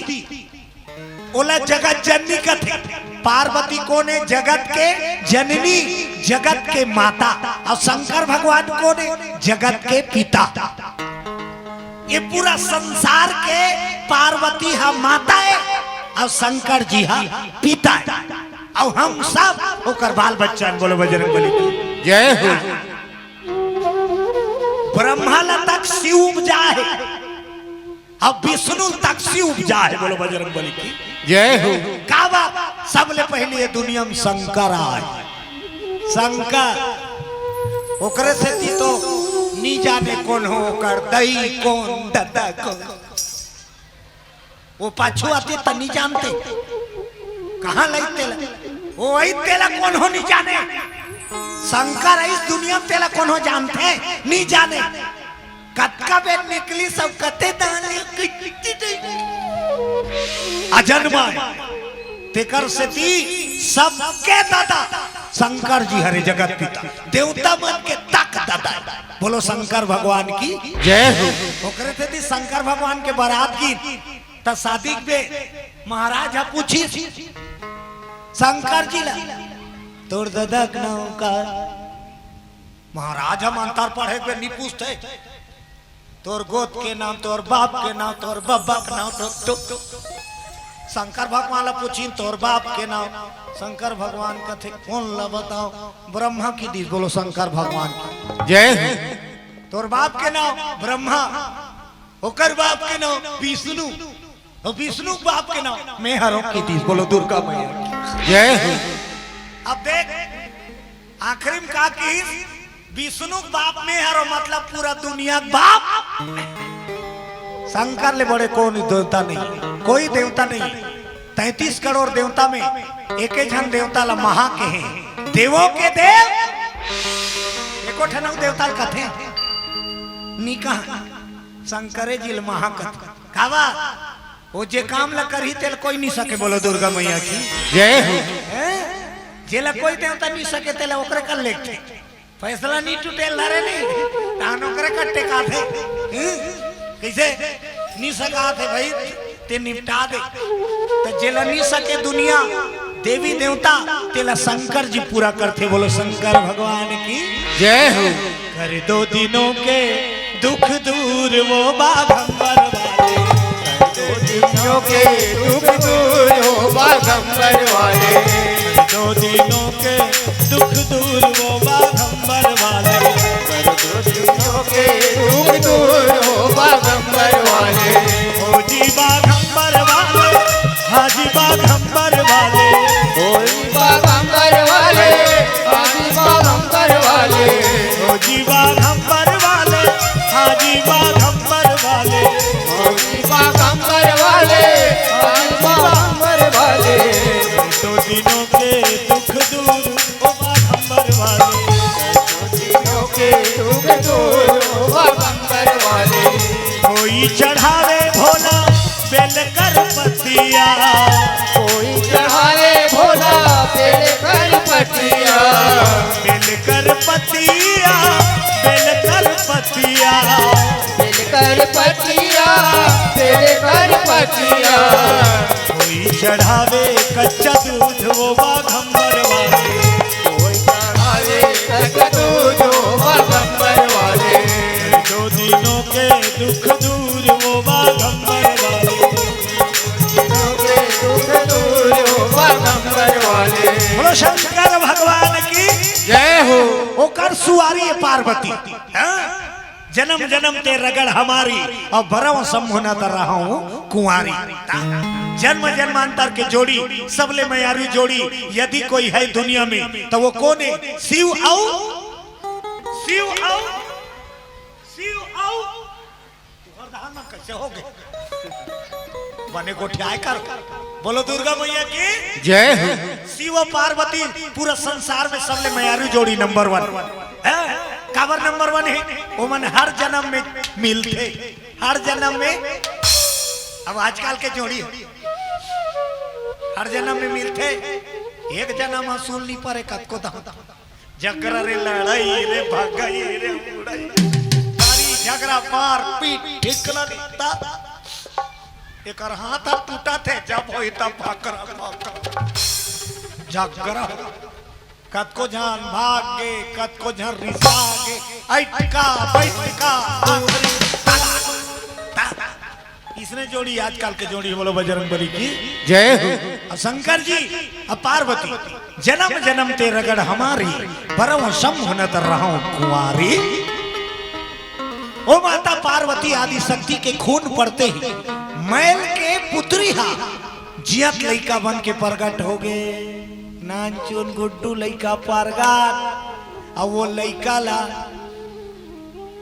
ओला जगत जननी कथे। पार्वती कोन ए? जगत के जननी, जगत के माता। अउ शंकर भगवान कोन ए? जगत के पिता। ये पूरा संसार के पार्वती ह माता ए अउ शंकर जी ह पिता ए। अउ हम सब ओकर बाल बच्चा हन। बोलो बजरंग बली की जय हो। ब्रह्मा ल तक शिव उपजा हे, अब विष्णु तक शिव उपजा हे। बोलो बजरंग बली की जय हो। का बात? सबले पहले ये दुनिया में शंकर आय। शंकर, ओकरे सेती तो नी जाने कोन हो ओकर दई, कोन ददा, कोन। वो पाछू आते त नी जानते। कहाँ लई तेला? वो आई तेला कोन हो नी जाने। शंकर इस दुनिया में तेला कोन हो जानते? नी जाने। कतका बेर निकली सब कते दाने। अजन्मा। तेकर सेती सबके दादा शंकर जी हरे जगत पिता। देवता मन के तक दादा। बोलो शंकर भगवान की जय हो। ओकरे सेती शंकर भगवान के बारात गीत त शादी के महाराज ह पूछिस शंकर जी ला, "तोर ददा के नाम का?" महाराज ह मंतर पढ़े के नी पूछते, "तोर गोत के नाम, तोर बाप के नाम, तोर बब्बा के नाम, तो, तो।" शंकर भगवान ला पूछिन, "तोर बाप के नाम?" शंकर भगवान कथे, "कोन ला बताओ?" ब्रह्मा की दीस। बोलो शंकर भगवान की जय हो। "तोर बाप के नाम?" ब्रह्मा। ओकर बाप के नाम विष्णु, अउ विष्णु के बाप के नाम मैं हरों की दीस। बोलो दुर्गा मैया की जय हो। अब देख, आखिरी में का किहिस? विष्णु के बाप मैं हरों, मतलब पूरा दुनिया के बाप। शंकर ले बड़े कोई देवता नहीं, कोई देवता नहीं। तैंतीस करोड़ देवता में एके झन देवता ला महा कहे, देवों के देव। एको ठन अउ देवता ल कथे, नी कहा, शंकरे जी ल महा कथे। काबर? वो जे काम ला करही, तेला कोई नी सके। बोलो दुर्गा मैया की। जय हो। हैं? जेला कोई देवता नी सके, तेला ओकरे कर लेथे। फैसला नी टूटे ल धरे नी, तहान ओकरे कर टेकाथे। हैं? कइसे? नी सकाथे भाई, ते निपटा दे। त जेला नी सके दुनिया, देवी देवता, तेला शंकर जी पूरा करथे। बोलो शंकर भगवान की। जय हो। कर दो दीनों के दुख दूर वो बाघंबर वाले। कर दो दीनों के दुख दूर वो बाघंबर वाले। कर दो दीनों के दुख दूर वो बाघंबर वाले। कर दो दीनों के दुख दूर वो बाघंबर वाले। हो जी बाघंबर वाले, हाँ जी बाघंबर वाले। हो जी बाघंबर वाले, हाँ जी बाघंबर वाले। हो जी बाघंबर वाले, हाँ जी बाघंबर वाले। हो जी बाघंबर वाले, हाँ जी बाघंबर वाले। दो दीनों के दुख दूर ओ बाघंबर वाले। दो दीनों के दुख दूर ओ बाघंबर वाले। कोई चढ़ावे भोला बेल कर पतिया। कोई चढ़ावे भोला बेल कर पतिया। बेल कर पतिया, बेल कर पतिया। बेल कर पतिया, बेल कर पतिया। कोई चढ़ावे कच्चा दूध वो बाघंबर वाले। कोई चढ़ावे कच्चा दूध वो बाघंबर वाले। दो दीनों के दुख दूर वो बाघंबर वाले। दीनों के दुख दूर वो बाघंबर वाले। बोलो शंकर भगवान की। जय हो। ओकर सुआरी है पार्वती। हाँ? जन्म जन्म ते रगड़ हमारी, अब भरव शंभु न त रहूं कुंवारी। जन्म जन्मांतर के जोड़ी सबले मयारू जोड़ी यदि कोई है दुनिया में, त वो कोन हे? शिव अउ, शिव अउ, शिव अउ। तुहर धान में कैसे हो गए? बने गोठियाए कर। बोलो दुर्गा मैया की। जय हो। शिव पार्वती पूरा संसार में सबले मयारू जोड़ी नंबर वन है। काबर नंबर वन हे? ओमन हर जन्म में मिलथे, हर जन्म में। अब आजकल के जोड़ी हर जन्म में मिलथे, एक जन्म ह सुन नी परे कतको दाम। जकरा रे लड़ई रे भगई रे उड़ई, सारी झगड़ा मार पीट ठिकना निकता। एकर हाथ ह टूटत हे, जब होई तब भाकरा भाकरा। झगड़ा। कतको झन भाग गे, कतको झन रिसा गे। अइटका, बइटका, आखिरी। इसने जोड़ी आजकल के जोड़ी, बोलो बजरंग बली की। जय हो। अउ शंकर जी, अउ पार्वती, जन्म जन्म ते रगड़ हमारी, भरव शंभु न त रहूं कुंवारी। ओ माता पार्वती आदि शक्ति के खून पड़ते ही मैल के पुतरी हा जियत लइका बन के प्रगट हो गे। नानचुन गुड्डू लइका प्रगट। अब वो लइका ला,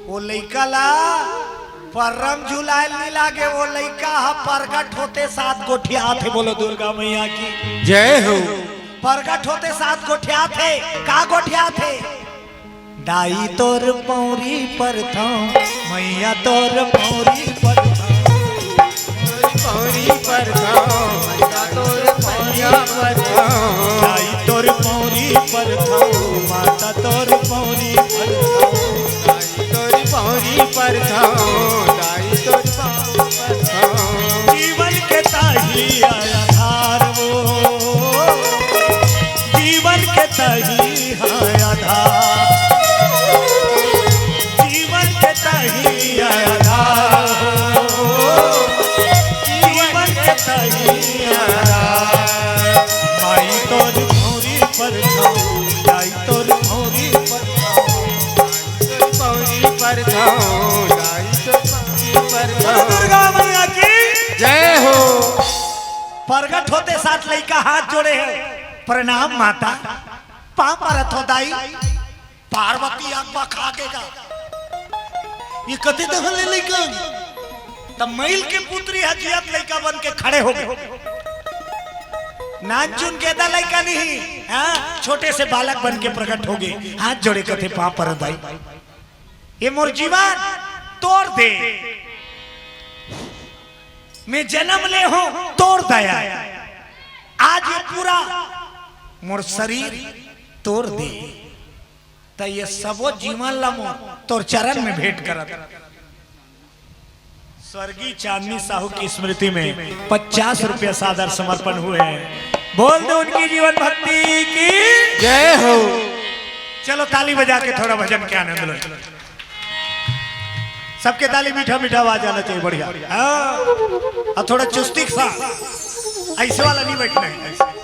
वो लइका ला परम झुलायल नी लागे। वो लइका ह प्रगट होते साथ गोठियाथे। बोलो दुर्गा मैया की। जय हो। प्रगट होते साथ गोठियाथे। का गोठियाथे? दाई तोर पौरी परथौं, मैया तोर पौरी परथौं। तोर पौरी परथौं, मैया तोर पौरी परथौं। दाई तोर पौरी परथौं, माता तोर पौरी परथौं। दाई तोर पौरी परथौं, दाई तोर पौरी परथौं। जीवन के ताही आधार वो, जीवन के ताही आधार, जीवन के ताही आधार, जीवन के ताही आधार। माई तोर पौरी परथौं, दाई तोर पौरी परथौं। पौरी परथौं, दाई तोर पौरी परथौं। दुर्गा मैया की। जय हो। प्रगट होते साथ लइका हाथ जोड़े हे, प्रणाम माता। पाँव परत हों दाई। पार्वती आग बखा के गा, ये कते दहन ले लइका? तब मइल के पुतरी ह जियत लइका बन के खड़े हो गे। नानचुन गेदा लइका नहीं, हाँ, छोटे से बालक बन के प्रकट हो गे। हाथ जोड़े कथे, पाँव पर दाई, ये मोर जीवन तोर दे, मैं जनम ले हों तोर दया, आज ये पूरा मोर शरीर तोर दे। त ये सबो जीवन ला मोर तोर चरण में भेंट करत। स्वर्गीय चांदनी साहू की स्मृति में पचास रुपया सादर समर्पण हुए हैं। बोल दो उनकी जीवन भक्ति की। जय हो। चलो ताली बजा के थोड़ा भजन के आनंद लो। सबके ताली, मीठा मीठा आवाज आना चाहिए, बढ़िया। हाँ। और थोड़ा चुस्ती के साथ, ऐसे वाला नहीं बैठना है, ऐसे।